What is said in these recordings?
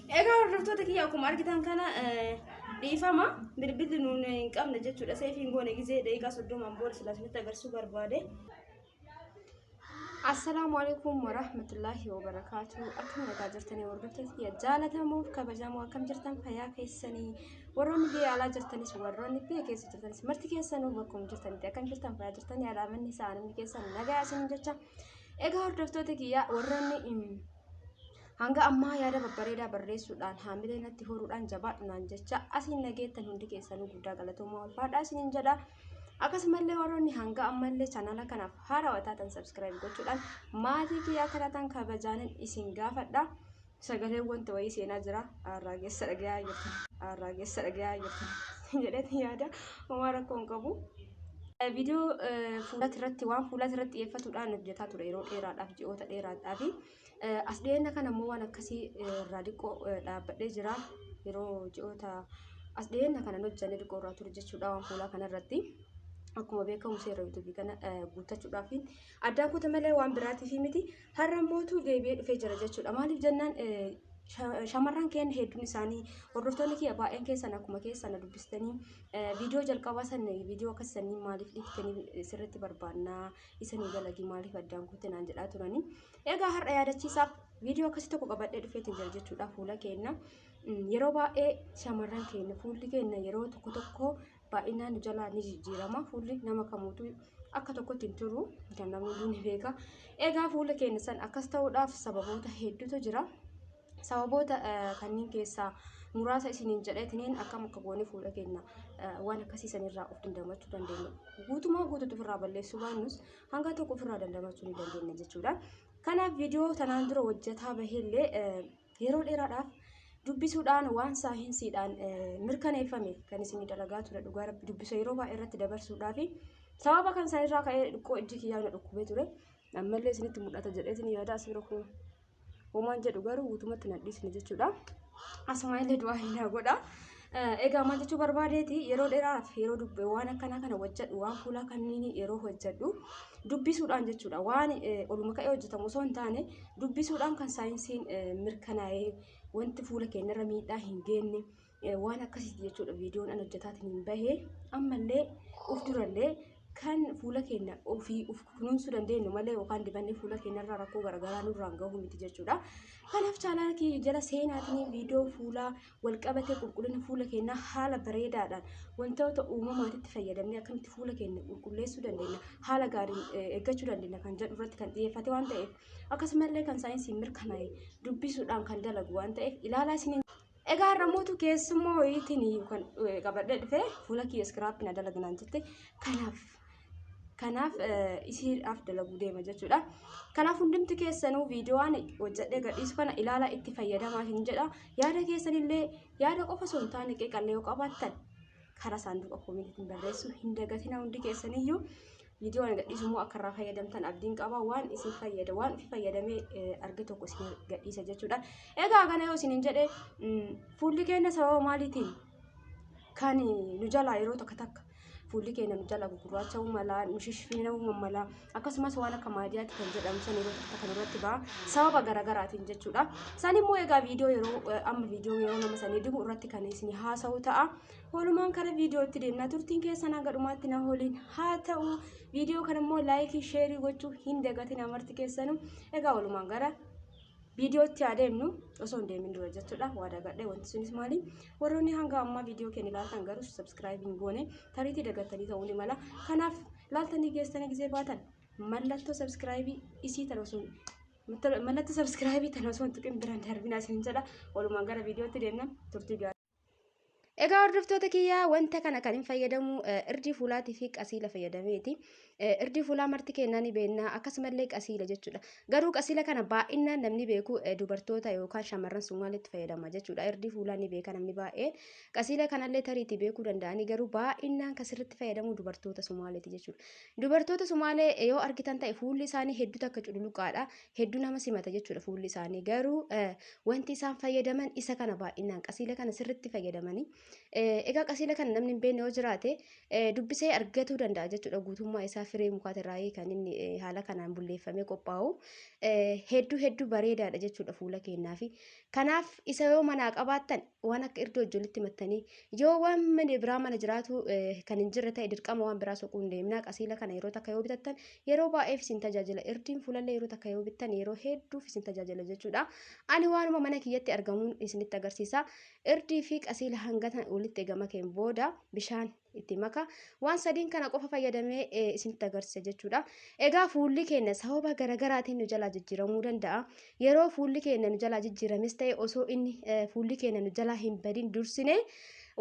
Egaa hordoftoota kiyya, akkuma argitan kana dhiifama, bilbilli nuun hin qabne jechuudha. Seefiin goone gizee daqiiqaa 30n booda silaa isinitti agarsiisuu barbaade. Assalaamu alaikum warahmatullaahi wabarakaatu. Akkam nagaa jirtanii, hordoftoota kiyya jaalatamuuf kabajamoo? Akkam jirtan? Fayyaa keessanii? Warroonni biyya alaa jirtanis, warroonni biyya keessa jirtanis, marti keessanuu bakkuma jirtanitti akkam jirtan? Fayyaa jirtanii? Alaamanni isaa namni keessan nagaa isin jecha. Egaa hordoftoota kiyya, warroonni hanga ammaa yaada babbareedaa barreessuudhaan haamilee natti horuudhaan jabaadhu naan jecha asiin nageettan hundi keessanuu guddaa galatoomaa, ulfaadhaa isiniin jedha. Akkasumallee warroonni hanga ammallee chaanala kanaaf haarawaa taatan subscribe gochuudhaan maatii kiyya akka taatan kabajaanin isin gaafadha. Sagaleen wanta wayii seenaa jira. Arraageessa dhagayaa jirtan. Arraageessa dhagayaa jirtan jedheetin yaada. Homaa rakkoo hin qabu. Viidiyoo fuulati irratti, waan fuulati irratti xiyyeeffatuudhaan hojjetaa ture yeroo dheeraadhaaf, ji'oota dheeraadhaaf. As dhiyeenya kana immoo waan akkasii irraa xiqqoo dhaabbadhee jira. Yeroo ji'oota as dhiyeenya kana hojjannee xiqqoo irraa ture jechuudha waan fuulaa kanarratti. Akkuma beekamu seera yuutuubii kana guuttachuudhaaf addaan kuta malee waan biraatiif miti. Har'a mootu deebi'ee dhufee jira jechuudha. Maaliif jennaan, shamarran keenya hedduun isaanii, hordoftoonni kiyya baay'een keessan akkuma keessan na dubbistanii, viidiyoo jalqabaa san, viidiyoo akkas sanii maaliif dhiiftanii, sirriitti barbaannaa, isa nu dalagi, maaliif addaan kutte naan jedhaa turanii. Egaa har'a yaadachiisaaf viidiyoo akkasii tokko qabadhee dhufeetiin jira jechuudha. Fuula keenya yeroo baay'ee, shamarran keenya, fuulli keenya yeroo tokko tokko baay'inaan nu jalaa ni jijjiirama. Fuulli nama kamuutu akka tokkotti hin turu, kan namni hunduu ni beeka. Egaa fuula keenya san akkas ta'uudhaaf sababoota hedduutu jira. Sababoota kanneen keessaa muraasa isiniin jedheetiniin akkam akka goone fuula keenya waan akkasii sanirraa of dandamachuu dandeenya. Guutumaa guutuutti ofirraa balleessuu baannus hanga tokko ofirraa dandamachuu ni dandeenya jechuudha. Kanaaf viidiyoo tanaan dura hojjetaa baheellee yeroo dheeraadhaaf dubbisuudhaan waan saayinsiidhaan mirkaneeffame kan isin dalagaa ture, dhugaa Rabbi dubbisa yeroo baay'ee irratti dabarsuudhaaf sababa kan isaan ka'ee xiqqoo ijji kiyyaa na dhukkubee ture. Ammallee isinitti mul'ata jedheetiin yaada. As bira kun homaan jedhu garuu guutumatti na dhiisne jechuudha. Asuma illee du'aa hin godha. Egaa maal jechuu barbaadeeti, yeroo dheeraaf yeroo dubbe waan akkanaa kana hojjedhu, waan fuulaa kanneen yeroo hojjedhu dubbisuudhaan jechuudha. Waan oluma ka'ee hojjetamu osoo hin taane dubbisuudhaan kan saayinsiin mirkanaa'ee, wanti fuula keenyarra miidhaa hin geenye waan akkasiiti jechuudha. Viidiyoon an hojjetaatiin hin bahee ammallee uf durallee kan fuula keenya ofii uf kunuunsuu dandeenyu malee yookaan dibannee fuula keenyarraa rakkoo garaagaraa nurraan gahu miti jechuudha. Kanaaf chaanaala kiyya jala seenaatiin viidiyoo fuulaa wal qabatee, qulqullina fuula keenyaa haala bareedaadhaan wantoota uumamaatitti fayyadamnee akkamitti fuula keenya qulqulleessuu dandeenya, haala gaariin eeggachuu dandeenya kan jedhu irratti kan xiyyeeffate waan ta'eef, akkasumallee kan saayinsiin mirkanaa'e dubbisuudhaan kan dalagu waan ta'eef ilaalaa isiniin. Egaa har'a mootu keessummaa wayiitiin kan qabadhee dhufee fuula kiyya scrub na dalagnaan jette. Kanaaf isiidhaaf dalaguu deema jechuudha. Kanaaf hundumti keessanuu viidiyoowwan hojjedhee gadhiisu kana ilaalaa itti fayyadamaa hin jedha. Yaada keessanillee, yaada qofa osoo hin taane qeeqallee yoo qabaattan, karaa saanduqa koomentiitiin barreessuu hin dagatina hundi keessaniyyuu. Viidiyoo ani gadhiisu immoo akka irraa fayyadamtan abdiin qaba. Waan isin fayyada, waan ofi fayyadamee arge tokko isin gadhiisa jechuudha. Egaa kana yoo isiniin jedhe, fuulli keenya sababa maaliitiin kan nu jalaa yeroo takka takka fuulli keenya nu jalaa gugurraacha'uu mala, nu shishfiina'uu mala, akkasumas waan akka maadiyaatti kan jedhamu san yeroo takka kan irratti ba'a sababa garaagaraatiin jechuudha. Isaan immoo egaa viidiyoo yeroo amma viidiyoo yeroo nama sanii dibu irratti kan isin haasa'u ta'a. Walumaan kara viidiyootti deemna. Turtiin keessan hanga dhumaatti na waliin haa ta'u. Viidiyoo kana immoo like, share gochuu hin dagatin amarti keessanuu. Egaa walumaan gara viidiyootti haa deemnu. Osoo hin deemin dura jechuudha. Waa dagadhee, wanti sunis maali? Warroonni hanga ammaa viidiyoo keenya ilaaltan garuu subscribe hin goone, tariitii dagattanii ta'uu ni mala. Kanaaf laaltanii geessanii gizee baatan mallattoo subscribe isii tan osoo mallattoo subscribe tan osoo hin tuqin biraan darbinaa isin jedha. Walumaan gara viidiyootti deemna, turtii gaarii. Egaa hordoftoota kiyyaa, wanta kana kan hin fayyadamu irdii fuulaatii fi qasiila fayyadameeti. Irdii fuulaa marti kennaa ni beekna, akkasumallee qasiila jechuudha. Garuu qasiila kana baay'inaan namni beeku dubartoota yookaan shamarran Sumaaleetti fayyadama jechuudha. Irdii fuulaa ni beeka namni baay'een. Qasiila kanallee tariitii beekuu danda'anii, garuu baay'inaan kan sirriitti fayyadamu dubartoota Sumaaleeti jechuudha. Dubartoota Sumaalee yoo argitan ta'e fuulli isaanii hedduu takka cululuqaadha. Hedduu nama simata jechuudha fuulli isaanii. Garuu wanti isaan fayyadaman isa kana, baay'inaan qasiila kana sirriitti fayyadamanii. Egaa qasiila kana namni hin beekne yoo jiraate dubbisee argatuu danda'a jechuudha guutummaa isaa. Firee mukaatirraa kan inni haala kanaan bulleeffamee qophaa'u. Hedduu hedduu bareedaadha jechuudha fuula keenyaaf. Kanaaf isa yoo manaa qabaattan waan akka irdoo wajjin mattanii yoo waan mana biraa mana jiraatu kan hin jirre ta'e dirqama waan biraa soquu hin deemnaa. Qasiila kana yeroo takka yoo bitattan yeroo baay'eef isin tajaajila. Irdiin fuulallee yeroo takka yoo bittan yeroo hedduuf isin tajaajila jechuudha. Ani waanuma mana kiyyatti argamuun isinitti agarsiisa. Irdii fi qasiila hangatan walitti eegama keen booda bishaan itti maka. Waan sadiin kana qofa fayyadamee isinitti agarsiisa jechuudha. Egaa fuulli keenya sababa garaagaraatiin nu jalaa jijjiiramuu danda'a. Yeroo fuulli keenya nu jalaa jijjiirames ta'e osoo inni fuulli keenya nu jalaa hin badin dursine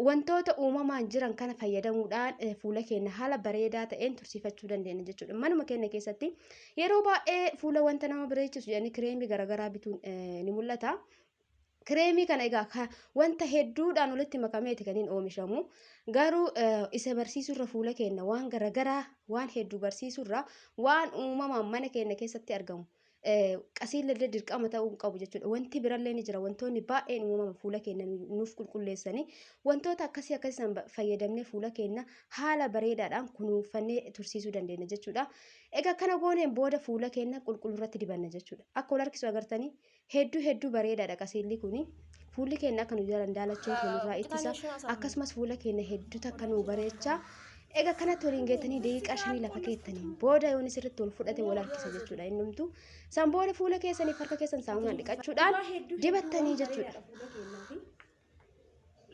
wantoota uumamaan jiran kana fayyadamuudhaan fuula keenya haala bareedaa ta'een tursiifachuu dandeenya jechuudha. Manuma keenya keessatti yeroo baay'ee fuula wanta nama bareechisu jedhanii kireemii garaagaraa bituun ni mul'ata. Kireemii kana egaa wanta hedduudhaan walitti makameeti kan inni oomishamu. Garuu isa barsiisurra fuula keenya waan garaagaraa waan hedduu barsiisurra waan uumamaan mana keenya keessatti argamu. Qasiila illee dirqama ta'uu qabu jechuudha. Wanti birallee ni jira. Wantoonni baay'een uumama fuula keenya nuuf qulqulleessanii wantoota akkasii akkasiin fayyadamnee fuula keenya haala bareedaadhaan kunuunfannee tursiisuu dandeenya jechuudha. Egaa kana gooneen booda fuula keenya qulqulluu irratti dibanna jechuudha. Akka wal harkisu agartanii hedduu hedduu bareedaadha qasiilli kuni. Fuulli keenya akka nu jalaan daalachuu nurraa ittisa. Akkasumas fuula keenya hedduu takka nu bareecha. Egaa kanatti waliin geettanii daqiiqaa 5 lafa keettanii booda yoon sirriitti wal fudhate wal harkisa jechuudha innumtu. San booda fuula keessaniif harka keessan saamunaan dhiqachuudhaan dibattanii jechuudha.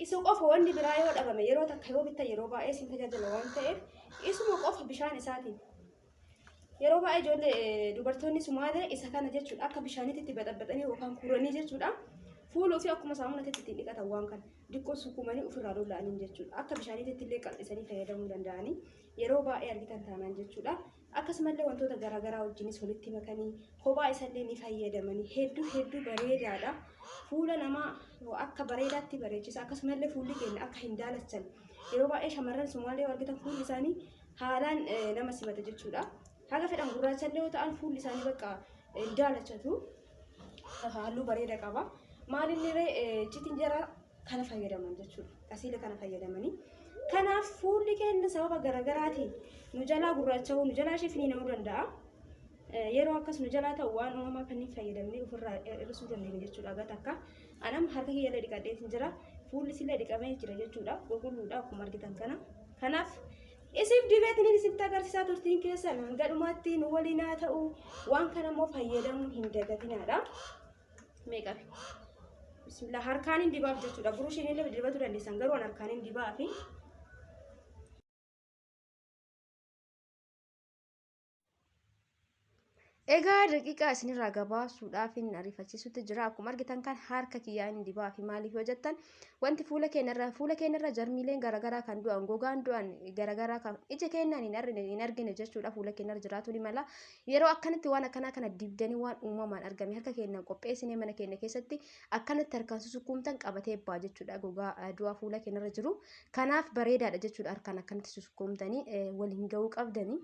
Isu qofa wanni biraa yoo dhabame yeroo takka yoo bittan yeroo baay'ee isin tajaajila waan ta'eef isuma qofa bishaan isaatiin. Yeroo baay'ee ijoollee dubartoonni Sumaalee isa kana jechuudha akka bishaanitti itti baxaxaxanii yookaan kuranii jechuudha. Fuula ofii akkuma saamunatti ittiin dhiqatan waan kana diqqoo sukumanii ofirraa lola'anii jechuudha. Akka bishaanitti illee qal'isanii fayyadamuu danda'anii yeroo baay'ee argitan taanaan jechuudha. Akkasumallee wantoota garaagaraa wajjinis walitti makanii kophaa isallee ni fayyadamanii hedduu hedduu bareedaadha. Fuula namaa akka bareedaatti bareechisa. Akkasumallee fuulli keenya akka hin daalachan yeroo baay'ee shamarran Sumaalee argitan fuulli isaanii haalaan nama simata jechuudha. Haga fedhan gurraachallee yoo ta'an fuulli isaanii bakka hin daalachatu. Halluu bareeda qaba. Maalillee citin jara kana fayyadaman jechuudha. Qasiila kana fayyadamanii. Kanaaf fuulli keenya sababa garaagaraatiin nu jalaa gurraacha'uu, nu jalaa shifiniinamuu danda'a. Yeroo akkas nu jalaa ta'u waan uumamaa kanneen fayyadamnee ofirraa hir'isuu dandeenya jechuudha. Gata akka anam harka kiyyallee dhiqadheetiin jira. Fuulli sillee dhiqamee jira jechuudha. Qulqulluudha akkuma argitan kana. Kanaaf isiif dibeetiniin isinitti agarsiisaa turtiin keessan hanga dhumaatti nu waliin haa ta'u. Waan kana immoo fayyadamuu hin dagatinaadha. Meeqafi? Bismillah harkaan hin dibaaf jechuudha. Burushiin illee dibatu dandeessan garuu an harkaan hin dibaafi. Egaa daqiiqaa isinirraa gabaabsuudhaaf hin ariifachiisutti jira. Akkuma argitan kan harka kiyyaa hin dibaafi maaliif yoo jettan wanti fuula keenyarra jarmiileen garaagaraa kan du'an gogaan du'an garaagaraa kan ija keenyaan hin argine jechuudha. Fuula keenyarra jiraatu ni mala. Yeroo akkanatti waan akkanaa kana dibdanii waan uumamaan argame harka keenyaan qopheessinee mana keenya keessatti akkanatti harkaan susukkuumtan qabatee ba'a jechuudha. Gogaa du'aa fuula keenyarra jiru. Kanaaf bareedaadha jechuudha harkaan akkanatti susukkuumtanii waliin ga'uu qabdanii.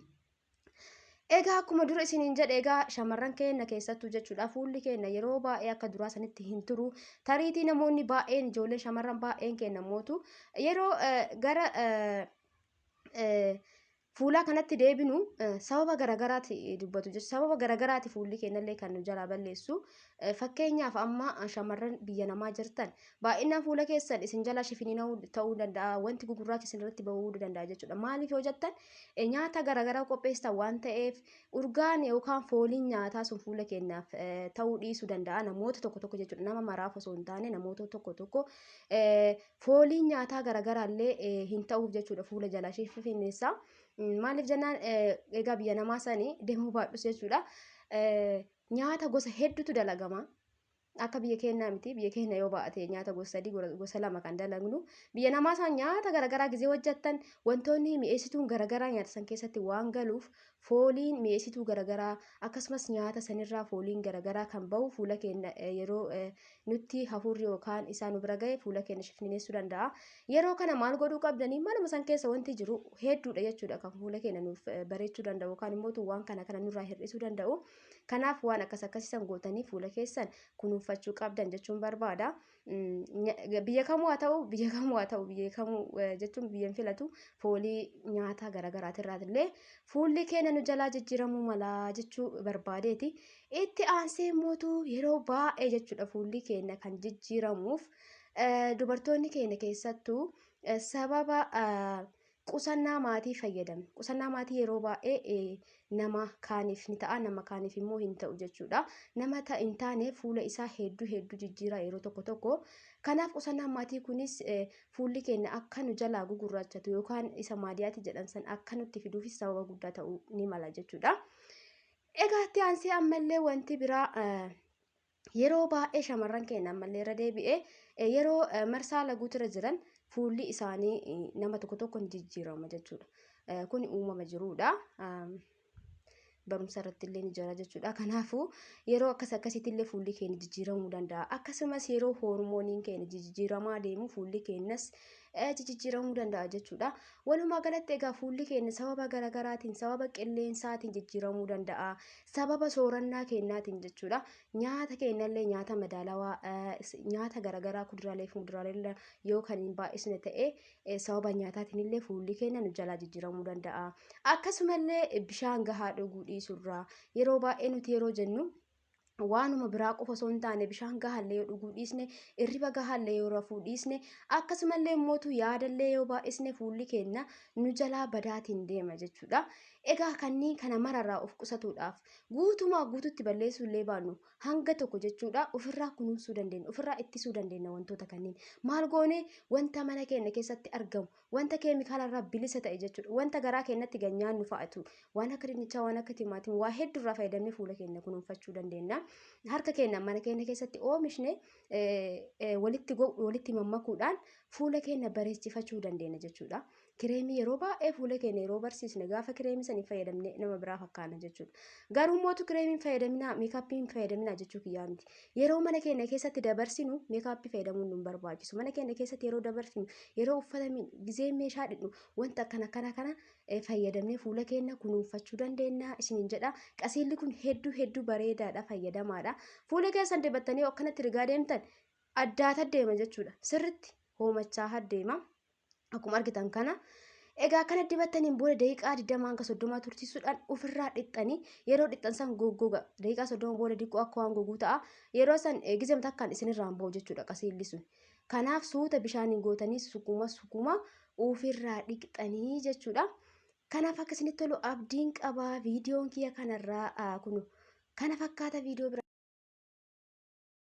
Egaa akkuma dura isiniin jedhe egaa shamarran keenya keessattuu jechuudha fuulli keenya yeroo baay'ee akka duraa sanitti hin turu. Tariitii namoonni baay'een ijoollee shamarran baay'een keenya mootu yeroo gara fuulaa kanatti deebinu sababa garaagaraati dubbatu jechuudha. Sababa garaagaraati fuulli keenyallee kan nu jalaa balleessu. Fakkeenyaaf amma shamarran biyya namaa jirtan baay'inaan fuula keessan isin jalaa shifinii ta'uu danda'a. Wanti gugurraachi isin irratti bahuu danda'a jechuudha. Maaliif yoo jettan nyaata garaagaraa qopheessitan waan ta'eef urgaan yookaan fooliin nyaataa sun fuula keenyaaf ta'uu dhiisuu danda'a. Namoota tokko tokko jechuudha. Nama maraaf osoo hin taane namoota tokko tokko fooliin nyaataa garaagaraa illee hin ta'uuf jechuudha fuula jalaa shifineessa. Maaliif jennaan egaa biyya namaa sanii deemuu baadhus jechuudha. Nyaata gosa hedduutu dalagama. Akka biyya keenyaa miti. Biyya keenya yoo baate nyaata gosa sadii gosa lama kan dalagnu. Biyya namaa san nyaata garaagaraa gizee hojjettan wantoonni mi'eessituun garaagaraa nyaata san keessatti waan galuuf fooliin mi'eessituu garaagaraa akkasumas nyaata sanirraa fooliin garaagaraa kan bahu fuula keenya yeroo nutti hafuurri yookaan isaa nu bira gahe fuula keenya shifnineessuu danda'a. Yeroo kana maal godhuu qabdanii manuma san keessa wanti jiru hedduudha jechuudha kan fuula keenya nuuf bareechuu danda'u yookaan immoo waan kana kana nurraa hir'isuu danda'u. Kanaaf waan akkas akkasiisan gootanii fuula keessan kunuunfachuu kunuunfachuu qabdan jechuun barbaada. Biyya kamuu haa ta'u, biyya kamuu haa ta'u, biyya kamuu jechuun biyyan filatu, foolii nyaata garaagaraatirraatillee fuulli keenya nu jalaa jijjiiramuu mala jechuu barbaadeeti. Itti aansee mootu yeroo baay'ee jechuudha fuulli keenya kan jijjiiramuuf dubartoonni keenya keessattuu sababa qusannaa maatii fayyadamne. Qusannaa maatii yeroo baay'ee nama kaaniif ni ta'a, nama kaaniif immoo hin ta'u jechuudha. Nama hin taane fuula isaa hedduu hedduu jijjiira yeroo tokko tokko. Kanaaf qusannaan maatii kunis fuulli keenya akka nu jalaa gugurraachatu yookaan isa maadiyaati jedhan san akka nutti fiduufis sababa guddaa ta'uu ni mala jechuudha. Egaa itti aansee ammallee wanti biraa, yeroo baay'ee shamarran keenya ammallee irra deebi'ee yeroo marsaa laguutirra jiran fuulli isaanii nama tokko tokko ni jijjiirama jechuudha. Kun uumama jiruudha. Barumsa irratti illee ni jira jechuudha. Kanaafuu yeroo akkas akkasitti illee fuulli keenya jijjiiramuu danda'a. Akkasumas yeroo hoormooniin keenya jijjiiramaa deemu fuulli keenyas jijjiiramuu danda'a jechuudha. Walumaa galatti egaa fuulli keenya sababa garaagaraatiin, sababa qilleensaatiin jijjiiramuu danda'a. Sababa soorannaa keenyaatiin jechuudha. Nyaata keenyallee nyaata madaalawaa, nyaata garaagaraa, kuduraalee fi muduraalee yoo kan hin baay'isne ta'e, sababa nyaataatiin illee fuulli keenya nu jalaa jijjiiramuu danda'a. Akkasumallee bishaan gahaa dhuguu dhiisurraa, yeroo baay'ee nuti yeroo jennu waanuma biraa qofa osoo hin taane, bishaan gahaallee yoo dhuguu dhiisne, hirriba gahaallee yoo rafuu dhiisne, akkasumallee mootu yaadallee yoo baay'isne fuulli keenya nu jalaa badaatiin deema jechuudha. Egaa kanneen kana mararraa of qusatuudhaaf, guutumaa guututti balleessuu illee baannu, hanga tokko jechuudha ofirraa kunuunsuu dandeenya, ofirraa ittisuu dandeenya. Wantoota kanneen maal goone? Wanta mana keenya keessatti argamu, wanta keemikaalarraa bilisa ta'e jechuudha, wanta garaa keenyatti ganyaannu fa'atu, waan akka dinnichaa, waan akka timaatimii, waa hedduurraa fayyadamnee fuula keenya kunuunfachuu dandeenya. Harka keenya mana keenya keessatti oomishne walitti mammakuudhaan fuula keenya bareechifachuu dandeenya jechuudha. Kireemii yeroo baay'ee fuula keenya yeroo barsiisne, gaafa kireemii sanii fayyadamne nama biraa fakkaana jechuudha. Garuu mootu kireemiin fayyadaminaa, meekaappiin fayyadaminaa jechuu kiyyaa miti. Yeroo mana keenya keessatti dabarsinu meekaappii fayyadamuun nu barbaachisu. Mana keenya keessatti yeroo dabarsinu, yeroo uffata gizee meeshaa dhidhu, wanta akkana kana kana fayyadamnee fuula keenya kunuunfachuu dandeenya isiniin jedha. Qasiilli kun hedduu hedduu bareedaadha, fayyadamaadha. Fuula keessan dibattanii akkanatti rigaa deemtan addaata deema jechuudha. Sirritti hoomachaa deema. Akkuma argitan kana. Egaa kana dibattaniin booda daqiiqaa 20 hanga 30 tursiisuudhaan ofirraa dhixxanii, yeroo dhixxan san goggoga. Daqiiqaa 30 booda diqqoo akka waan goguu ta'a. Yeroo san gizema takkaan isinirraan bahu jechuudha qasiilli sun. Kanaaf suuta bishaaniin gootanii sukuma sukuma ofirraa dhiqxanii jechuudha. Kanaaf akka isinitti tolu abdiin qabaa. Viidiyoon kiyya kanarraa kun kana fakkaata, viidiyoo biraa.